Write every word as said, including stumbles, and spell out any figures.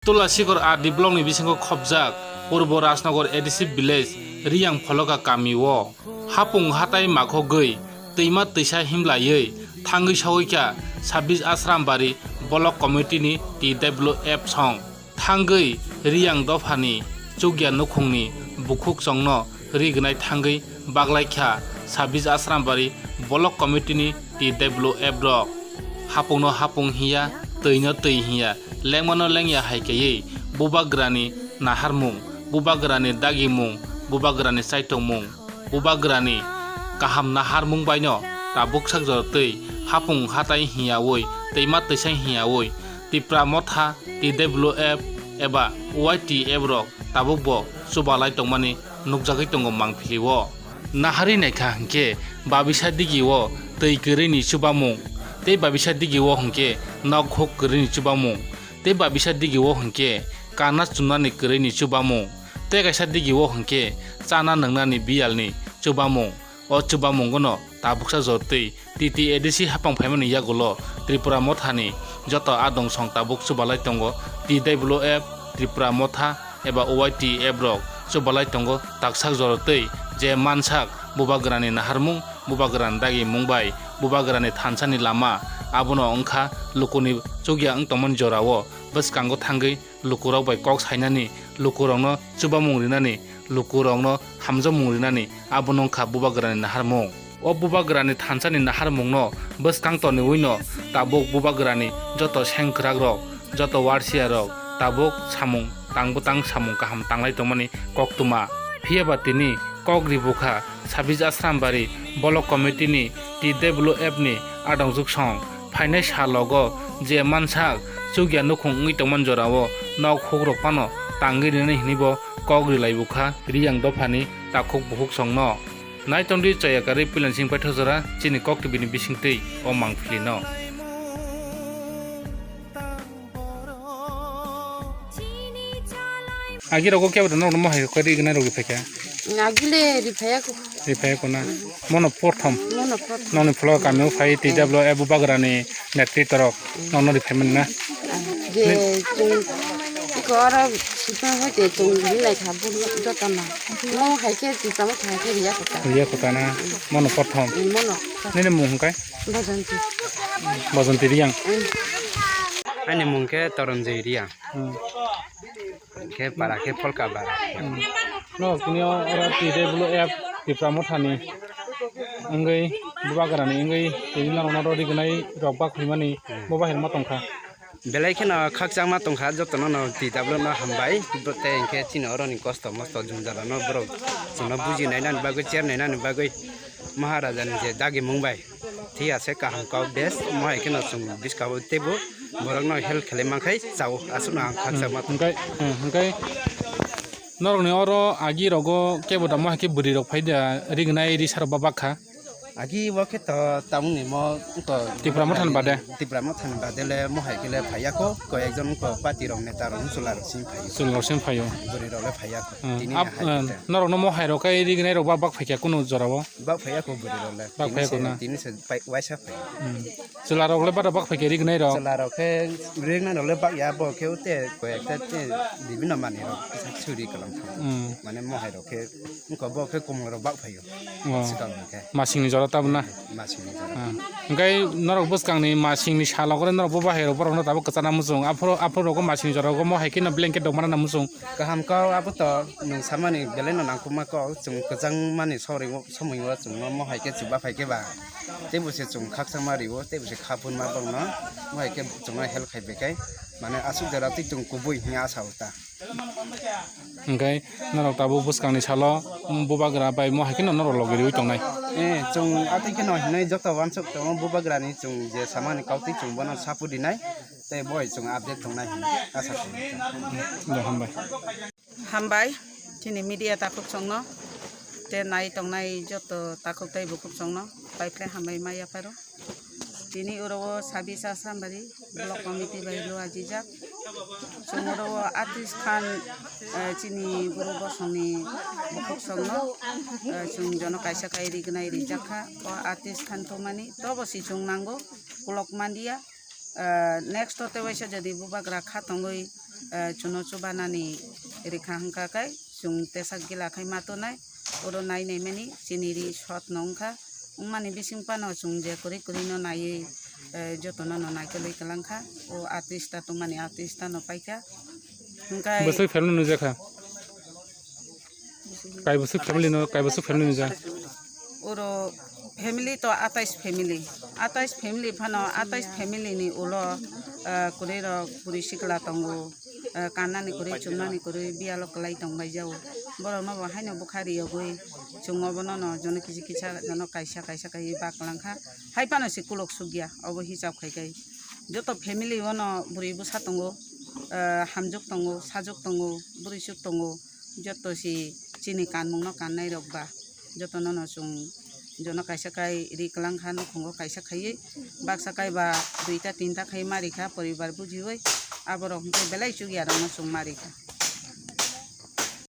Tulasikor R D block ni bisingo khopjak Purbo Rajnagar A D C village Riyang Pholoka kami o hapung hatai makhogwi twima twisa himlaiwi thangwi sogwi kha Sabis Asrambari block committee ni T W F song. Thangwi Riyang dophani chukya nukhungni bukhuk chongno rignai thangwi baglai kha Sabis Asrambari block committee ni T W F rok. Hapungno hapung hiya, twino twi hiya, lengmano lengya hai kaiwi bubagrani naharmung, bubagrani dagimung, bubagrani chaitokmung, bubagrani kaham naharmung baino tabuk sak jorotwi hapung hatai hiyawi twima twisa hiyawi Tipra Motha, T W F eba Y T F rok tabukbo chubalai tongmani nukjagwi tongo Mangpili o. Nahari naikha hinkhe babisa digi o twi kwrwini chubamung, tei babisa digi o hinkhe nok huk kwrwini chubamung, tei babisa digi o hinkhe kana chumnani kwrwini chubamung, tei kaisa digi o hinkhe chana nwngnani biyalni chubamung. O chubamungono tabuksa jorotwi T T A D C hapang phaimani yagulo Tripura Mothani joto adong song tabuk chubalai tongo. T W F, Tripura Motha eba Y T F rok chubalai tongo taksak jorotwi je mansak bubagrani naharmung, bubagrani dagimung bai bubagrani thansani lama abono wngkha lukuni chukya wng tongmani jorao bwskango thangwi lukurok bai kok sainani, lukurokno chubamung rinani, lukurokno hamjakmung rinani, abono wngkha bubagrani naharmung. O bubagrani thansani naharmungno bwskang toniwino tabuk bubagrani joto sengkwrakrok, joto warsiyarok tabuk samung tang bwtang samung kaham tanglai tongmani koktwma. Phiyaba tini kok ribukha Sabis Asrambari Block Committee ni T W F ni adongjwk song. Phainai salogo je mansak chukya nukhung wngwi tongmani jorao nok hukrok phano tangwi rinani hinwi bo kok rilai bukha Riyang dophani takhuk bukhuk songno. Naitongdi chaya karwi Puilansing paithago jora chini kok twi bini bisingtwi o Mangpili no. Agi rogo kebo da norok mohai khe rignai rogwi phaikha. Agile riphaya ko. Riphaya ko na. Mono prothom. Mono prothom. Noni phulo kami o phai T W F bubagrani netri torok. Nono riphai mani na. Je chung iko oro sipang hoite chung rinai kha bu joto no. Mo hai khe chitamo kha khe riya kota. Riya kota na. Mono prothom. Mono. Nini mung hwnkhe? Bajanti. Bajanti Riyang. Ani mung khe Toronjoi Riyang. Hmm. Khe para khe Polka bara. Hmm. No, kini o oro T W F Tipra Mothani wngwi bubagrani wngwi tini norok no rignai rok bak hwnmani bo bahai ma tongkha. Belai kheno khakchangma tongkha jotono no T W no hambai tei hinkhe chini oroni kosto mosto jwngjala no borok chwngno bujinai nani bagwi chernainani bagwi Maharaja ni je dagimung bai. Thik ase, kaham kok bes, mo hai kheno chwng bwskango teibo borokno help khlai mankhai chao, aswkno ang khakchangma tongo. Hwnkhe, hmm, hwnkhe norokni oro agi rogo kebo da mo hai khe bwrwi rok phai da rignai risa rok ba bakha? Agi bo khe to tamoni mo to Tipra Mothani bade? Tipra Mothani bade le mo hai khe le phaiya kho, koi ekjon ko party rok neta rok chwla rok simi phaio. Chwla rok simi phaio. Bwrwi rok le phaiya kho. Hmm. Tini ap-, hai hmm, khe. Norokno mo hai rok khe rignai rok ba bak phaikha kunu jorao? Bak phaiya kho bwrwi rok le. Bak phaiya kho na? Tini se pai-, waisa phai. Hmm. Chwla rok le bada bak phaikha rignai rok? Chwla rok khe rignai rok le bak ya, bo khe ute koi ekta te bibino manwi rok suri kalang thang. Hmm. Mane mo hai rok khe wngkha bo khe komla rok bak phaio. Oh. Swkang khe. Masingni jora tabuk na? Masingni jora. Hmm. Hwnkhe norok bwskangni masingni salo gore norok bo bahai rok borokno tabuk kwchana muchung. Aphuru, aphuru rogo masingni jora rogo mo hai kheno blanket rok mana na muchung. Kaham kok abo to nwng samani belai no nangkukma kok, chwng kwchang mani sori. Somoi o chwngno mo hai khe chuba phai khe ba, teibo se chwng khakchangma rio, teibo se kha phunma bokno mo hai khe chwngno help khai bai khe, mane aswk jora twi chwng kubui hwnwi asa o ta. Hwnkhe norok tabuk bwskangni salo, um, bubagra bai mo hai kheno norok logi riui tongnai. Eh, chwng atwi kheno hinwi joto uansuk tongo, bubagrani chwng je samani kok twi chwng bono support rinai, tei bo hai chwng update tongnai hinwi asa tongo. Hambai. Hambai, chini media takhuk chwngno, tei nai tongnai joto takhuk tei bukhuk chwngno, pai khlai hambai ma yapharo. Tini oro o Sabis Asrambari Block Committee bai lo ajijak. Chwng oro o artist khan, eh, chini guru bosongni bukhuk chwngno, eh, chwng jono kaisa kai rignai rijak kha. O artist khan tongmani tobo si chwng nango, kulok manliya. Ah, next o tei waisa jodi bubagra kha tongwi, eh, chuno chubanani rikha hwnkha khe chwng tesak gila khai ma tonai, oro nai naimani chini ri sot no wngkha. Wngmani bising phano chwng je kwrwi kwrwi no naiwi, eh, jotono no naikolwi kwlangkha. O artist ta tongmani artist ta no paikha. Hwnkhe bwswk family nujak kha? Kai bwswk family no, kai bwswk family nujak? Oro family to atais family. Atais family phano, atais family ni ulo, ah, kwrwi rok bwrwi sikla tongo, ah, kannani kwrwi, chumnani kwrwi, biyalo kwlai tong bai jao. Borok no bo haino bwkha riyogwi chwng obono no jono kisi kisa jono kaisa kaisa kai ba kwlangkha. Hai phano se kulok sukya, obo hisab khai khai. Joto family o no bwrwi bwsa tongo, ah, hamjwk tongo, sajwk tongo, bwrwi suk tongo. Joto si chini kanmung no kannai rok ba, joto no no chwng jono kaisa kai ri kwlang kha, nukhungo kaisa khaiwi baksa kai ba duita tinta khai ma rikha poribar bujiwi, aborok hwnkhe belai chukya rok no chwng ma rikha.